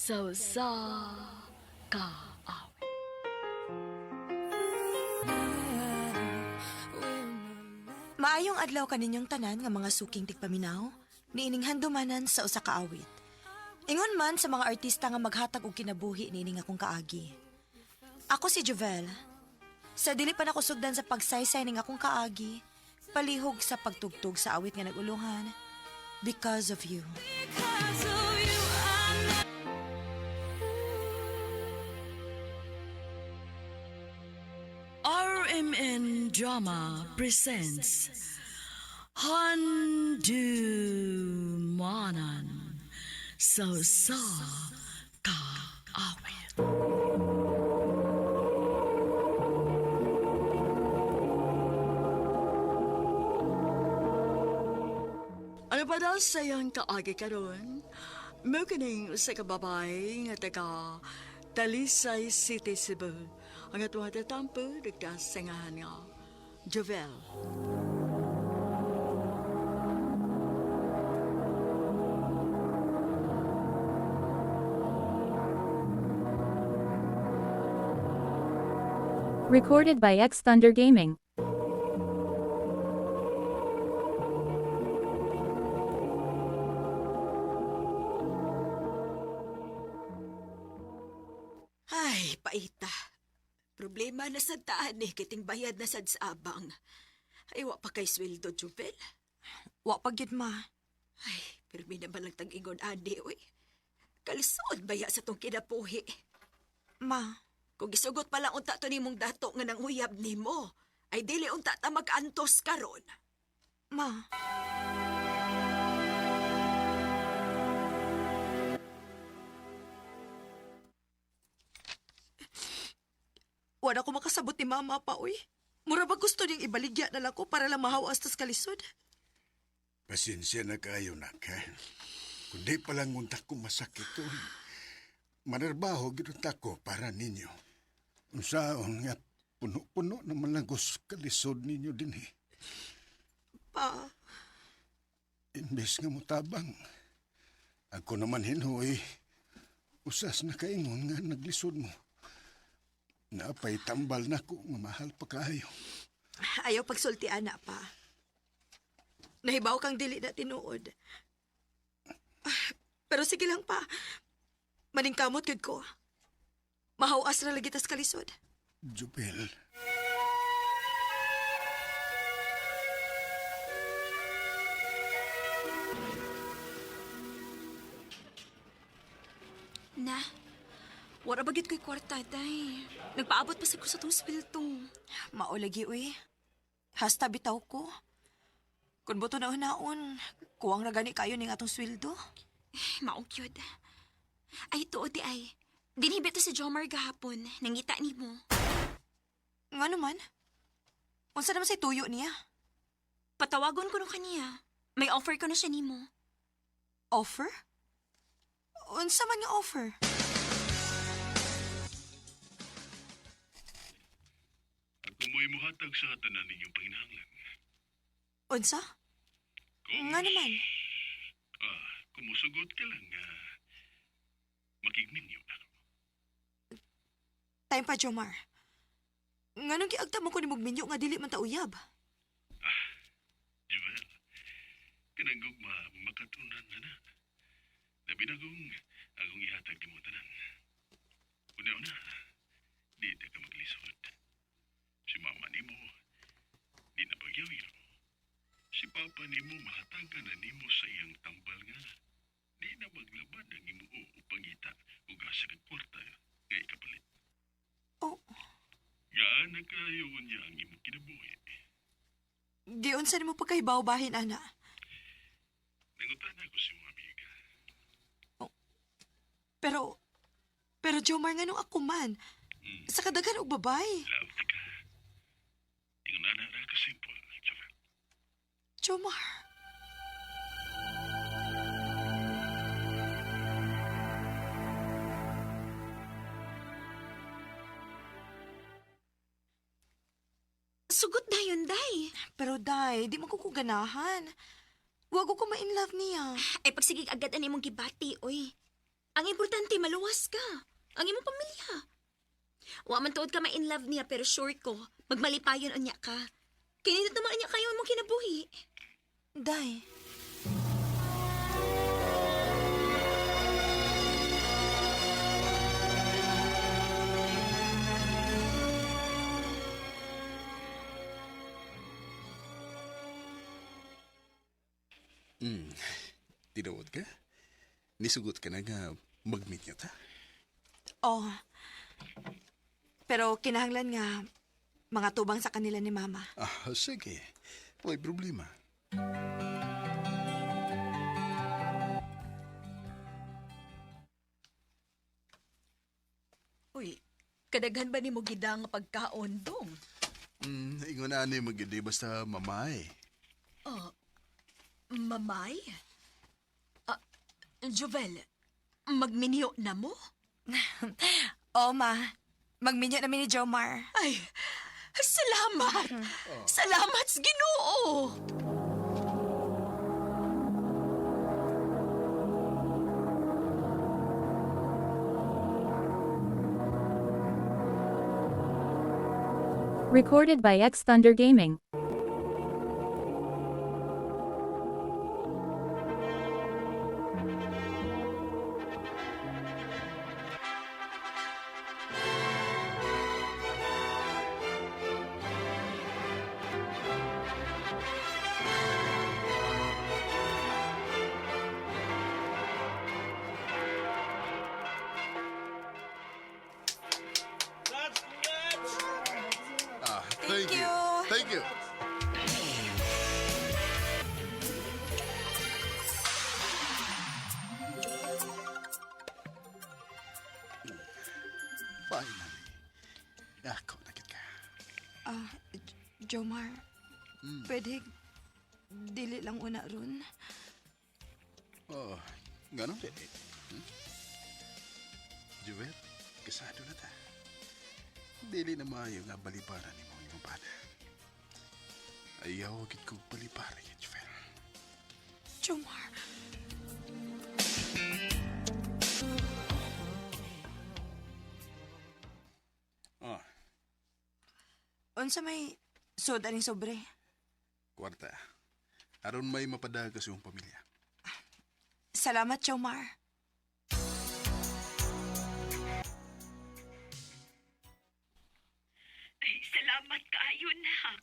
Sa usa ka awit. Maayong adlaw kaninyong tanan nga mga suking tigpaminaw, niining handumanan sa usa ka awit. Ingon man sa mga artista nga maghatag og kinabuhi niining akong kaagi. Ako si Jovel. Sa dili pa nako sugdan sa pagsaysay ning akong kaagi, palihog sa pagtugtog sa awit nga nagulungan, Because of You. RMN Drama presents Handumanan sa usa ka awit. Ano pa daw sa iyang kaagi karon? Mo kining usa ka babae nga taga Talisay City, Cebu. Ang atong tatampo nagkasangahan nga Jovel. Recorded by X Thunder Gaming. Ay, paita. Problema na sa taan eh, kiting bayad na sad sa abang. Ay, wa pa kay sweldo, Jubel. Wa pa gyud, ma. Ay, pirmi na lang tag-ingon adi, uy. Kalisod baya sa tong kinapuhi. Ma, Kung gisugot pa lang unta to nimong dato nga nang uyab nimo, ay dili unta ta mag-antos karon. ma. Wala ko makasabot ni mama pa, uy. Mura ba gusto niyang ibaligya na lang ko para lang mahawas tas kalisod? Pasensya na kayo, nak, ha? Kundi pa lang unta ko masakit, uy. Manarbaho, ginunta ko para ninyo. Unsaon nga, puno-puno naman lang ko sa kalisod ninyo din, eh. Pa, Imbes nga mutabang. Ako naman hinuoy. Usas na kaingon nga naglisod mo. Napay tambal na ko nga mahal pa kayo. ayaw pagsulti, ana pa. Nahibaw kang dili na tinuod. Ah, pero sige lang pa. Maningkamot gyud ko. Mahawas na lagi tas kalisod. Jubel. Na, wala ba gyud ko'y kwarta, day. Nagpaabot pa sa ko sa tong sweldo. Maulagi, uy. Hasta bitaw ko. Kung boto na naon, kuwang na gani kayo ning atong sweldo. Eh, maong gyud. Ay, tuod di ay. Dinhibi to si Jomar gahapon. Nangita nimo. Nga naman? Unsa naman say tuyo niya? Patawagon ko no kaniya. May offer ko na siya nimo. Offer? Unsa man nga offer? Ako mo'y muhatag sa tanan ninyong panginahanglan. Unsa? Kung, Nga naman. Ah, kumusugot ka lang nga makigminyo na ako. Time pa, Jomar. Nganong giagta mo ko ni Mugminyo nga dili man ta uyab? Jewel, kanang gugma makatunan na na. Labi na kung akong ihatag ni mo tanan. Una-una, di na ka maglisod. Si mama nimo, di na pagyawiro. Si papa nimo mahatagan na nimo sa iyang tambal nga. Di na maglabad ang imuo o pangita ug asa kag kwarta nga ikapalit. Oh, Gaan na kayo niya ang imong kinabuhi. giunsa nimo pagkahibaw bahin ana. Nangutan ako sa imong amiga. Pero pero Jomar nganong ako man? Sa kadaghan og babay. Love ka. Ingon ana ra ka simple, Jovel. Jomar. Sugot na yun, day. Pero day, di man ko ko ganahan. Wag ko ma-in love niya. Ay, pagsigig agad ang imong gibati, oy. Ang importante, maluwas ka. Ang imong pamilya. Wa man tuod ka ma-in love niya, pero sure ko, magmalipayon unya ka. Kinindot naman unya kayo imong kinabuhi. Day. Tinuod ka? Nisugot ka na nga mag-meet niya ta? Oh. Pero kinahanglan nga mga tubang sa kanila ni Mama. Ah, sige. May problema. Uy, kadaghan ba nimo gida nga pagkaon dong? Ingon na ni magidi basta mamay. Oh, mamay? Ah, Jovel, magminyo na mo? Oh, Ma. Magminyo namin ni Jomar. Ay, salamat! Salamat sa Ginoo! Recorded by X Thunder Gaming. Ah, Thank you. Thank you. Finally. Ako, nakit ka. Ah, Jomar. Pwede dili lang una ron. Oh, ganun din. Hmm? Juvet, kasado na ta. Dili na maayo nga baliparan ni mo imong bana. Ayaw agad kong baliparan yan, Juvet. Jomar. Oh, Unsa may soda ning sobre? kwarta. Aron may mapadaga sa iyong pamilya. Salamat, Jomar. Ay, salamat kaayo, nak.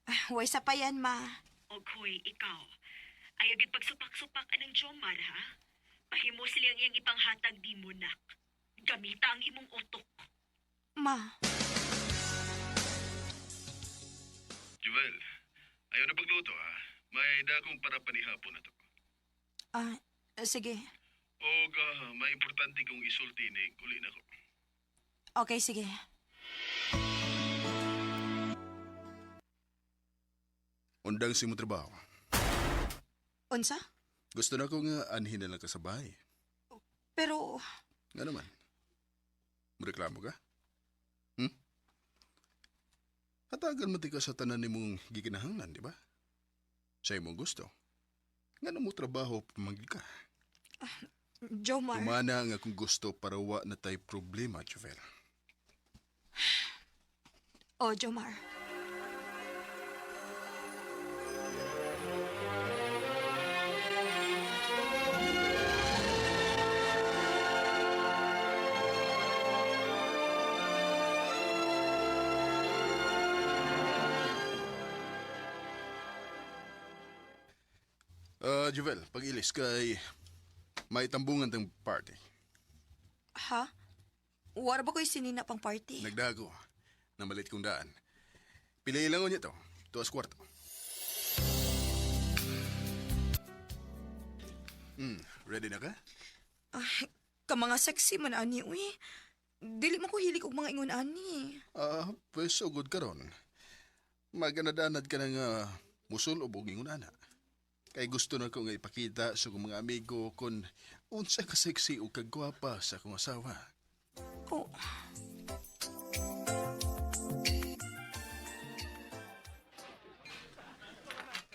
Ah, way sa pa yan, Ma. Og hoy, ikaw. Ayaw gid pagsupak-supak anang Jomar, ha? Pahimo sila ang iyang ipanghatag di mo, nak. Gamita ang imong utok. Ma. Juvel, ayaw na pagluto ha. May dakong para panihapon na to. Ah, sige. Og may importante kong isulti ni uli na ko. Okay, sige. Undang si mo trabaho. Unsa? Gusto na ko nga anhin na lang ka sa bahay. Pero Nga naman. Reklamo ka? Hmm? Hatagan mo ti ka sa tanan nimong gikinahanglan, di ba? Sa imong gusto. Nga mo trabaho pamangil ka. Jomar. Tumana ang akong gusto para wa na tay problema, Juvel. Oh, Jomar. Ah, Juvel, pag-ilis kay may tambungan tang party. Ha? Wala ba ko'y sinina pang party? Nagdago. Namalit kong daan. Pili lang niya to. Tuas kwarto. Ready na ka? Ay, ka mga sexy man ani, uy. Dili man ko hilig og mga ingon ani. Ah, pwes ugod ka ron. Maganadanad ka ng musul o buging ana. Kay gusto na ko nga ipakita sa akong mga amigo kung unsa ka sexy o kagwapa sa akong asawa. Oh.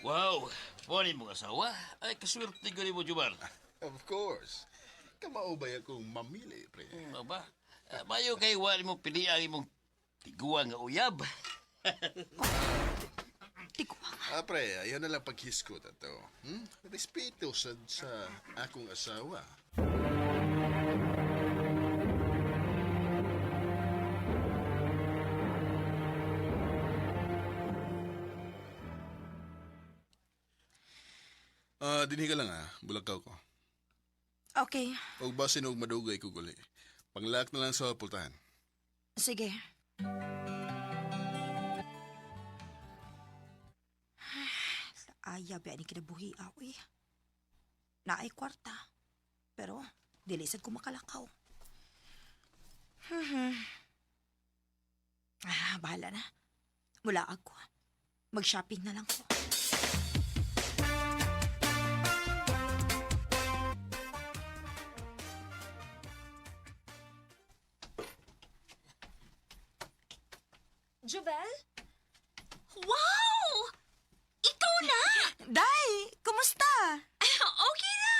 Wow, funny mong asawa. Ay, kaswerte ko ni mo, Jumar. Of course. Kamao ba akong mamili, pre? Ano ba? Mayo kay wa mo pili ang imong tiguang nga uyab. Tiguang. Ah, pre, ayaw na lang paghiskot ato. Respeto sa akong asawa. Ah, dinhi ka lang ah. Bulakaw ko. Okay, Og basin og madugay ko guli. Panglak na lang sa pultahan. sige. Ayaw ba ni kinabuhi aw eh. Naay kwarta. Pero dili sad ko makalakaw. Ah, bahala na. Mula ako. Mag-shopping na lang ko. Jovel? Wow! Ikaw na! Day, kumusta? Okay na!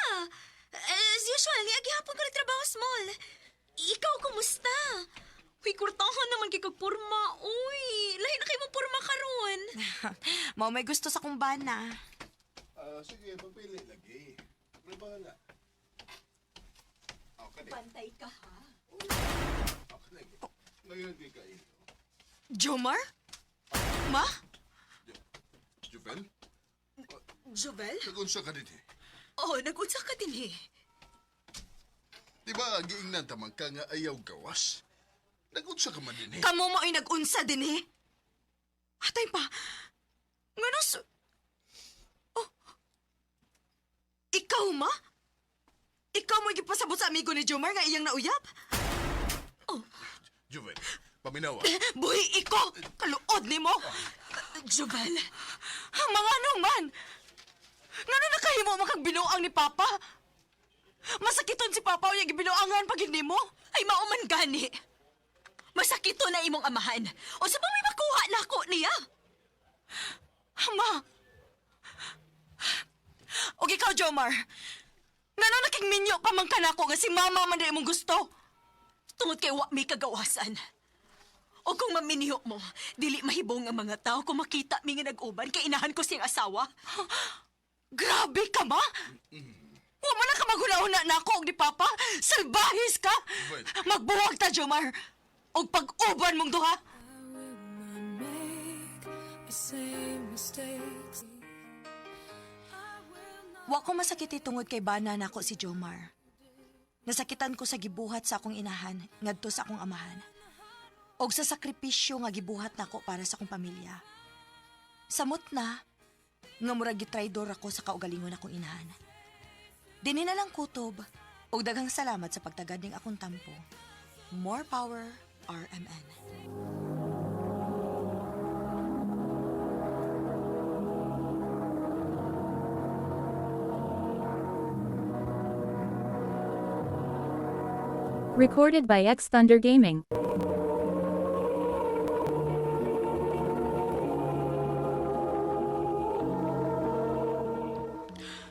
As usual, niagihapon ko nagtrabaho small. Ikaw, kumusta? Uy, kurtahan naman kay kag porma. Uy, lahi na kay mo porma karon. Mao may gusto sa kumbana. Ah, sige, pagpili lagi. Pre, bahala. Okay. Pantay ka, ha? Okay. Ngayon di ka ito. Jomar? Ma? Juvel? Jovel? Nagunsa ka din eh. Oh, nag-unsa ka din eh. Di ba ang giingnan tamang ka nga ayaw gawas? Nagunsa ka man din eh. Kamo mo ay nag-unsa din eh. Atay pa. Ngano Oh. Ikaw ma? Ikaw mo gipasabot sa amigo ni Jomar nga iyang nauyab? Juvel, paminawa. Buhi iko! Kaluod nimo! Jovel? Ang mga ano man! Ngano nakahimo mo kag binuang ni Papa? Masakiton si Papa unya gibinuangan pag hindi mo? Ay, mauman gani. Masakit to na imong amahan. O sa may makuha na ako niya? Ma! Og ikaw, Jomar! Ngano naking minyo pa man kanako nga si Mama man di imong gusto? Tungod kay wa may kagawasan. O kung maminyo mo, dili mahibong ang mga tao kung makita mi nga nag-uban kay inahan ko siyang asawa. Grabe ka, ma! Wa man na ka maghuna-huna na ako og ni Papa! Salbahis ka! Wait. Magbuwag ta, Jomar! Og pag-uban mong duha! Wa ko masakit tungod kay bana nako si Jomar. Nasakitan ko sa gibuhat sa akong inahan ngadto sa akong amahan. Og sa sakripisyo nga gibuhat nako para sa akong pamilya. Samot na nga murag gitraidor ako sa kaugalingon akong inahan. Dinhi na lang kutob og daghang salamat sa pagtagad ning akong tampo. More power, RMN. Recorded by X Thunder Gaming.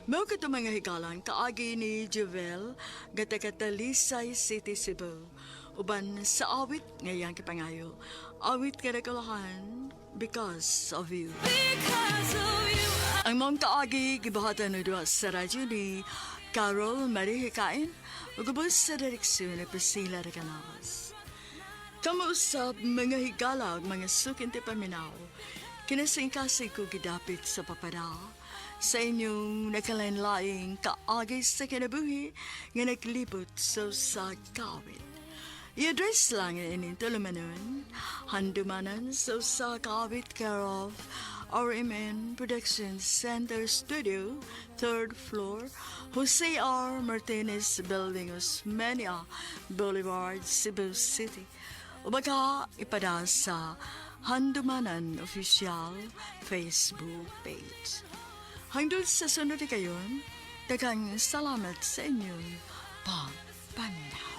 Mao kato mga higalan kaagi ni Jovel nga taga Talisay City, Cebu. Uban sa awit ngayang kipangayo. Awit kadakulahan because of you. Ang mong kaagi gibuhatan na duha sa radyo ni Carol Marie Hikain ug ubos sa direksyon ni Priscilla Recanavas. Kamuusap mga higala ug mga sukinti paminaw. Kinasingkasig ko gidapit sa papada sa inyong nakalain-laing kaagay sa kinabuhi nga naglibot sa usa ka awit. I-address lang ining tulumanon, handumanan sa usa ka awit care of RMN Production Center Studio, third floor, Jose R. Martinez Building, Osmeña Boulevard, Cebu City. O baka ipada sa Handumanan Official Facebook page. Hangdol sa sunod kayon, daghang salamat sa inyong pagpaminaw.